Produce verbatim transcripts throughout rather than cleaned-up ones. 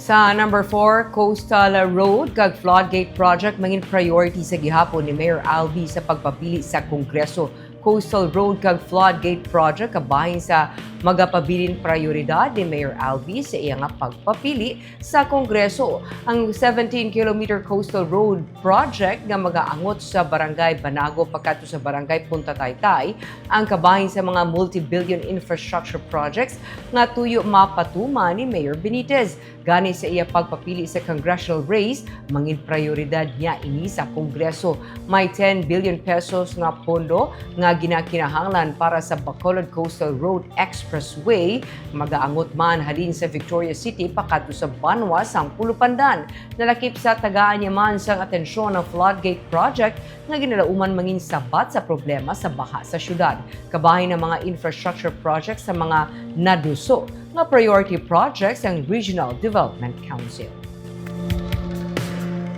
Sa number four, Coastal Road kag Floodgate Project mangin priority sa gihapon ni Mayor Alvie sa pagpapili sa Kongreso. Coastal Road kag Floodgate Project kabahin sa magapabilin prioridad ni Mayor Alvie sa iya nga pagpapili sa Kongreso. Ang seventeen kilometer Coastal Road Project nga magaangot sa Barangay Banago pakadto sa Barangay Punta Taytay ang kabahin sa mga multi-billion infrastructure projects nga tuyo mapatuman ni Mayor Benitez. Gani sa iya pagpapili sa congressional race, mangin prioridad niya ini sa Kongreso. May ten billion pesos nga pondo nga ginakinahanglan para sa Bacolod Coastal Road Expressway, magaangot man halin sa Victoria City pakadto sa Banwa sang Pulupandan. Nalakip sa tagaan niya man sang atensyon ang Floodgate Project nga ginalauman mangin sabat sa problema sa baha sa syudad. Kabahin ang mga infrastructure projects sa mga naduso nga priority projects sang Regional Development Council.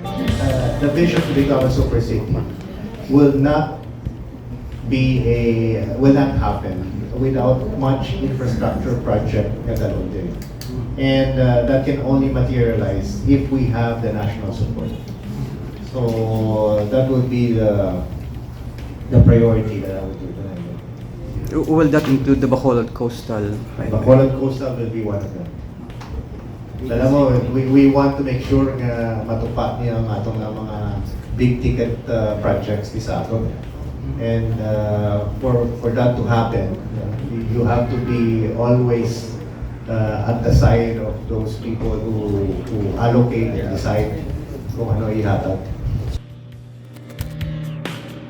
Uh, the vision to become a super city will not be a will not happen without much infrastructure project nga dalhon din. And uh, that can only materialize if we have the national support. So that would be the the priority that I would do. Will that include the Bacolod Coastal? Bacolod Coastal will be one of them. Alam mo, we, we want to make sure nga matupad niya ang atong nga mga big ticket uh, projects di sa aton. And uh, for for that to happen, uh, you have to be always uh, at the side of those people who who allocate and decide kung ano ihatag.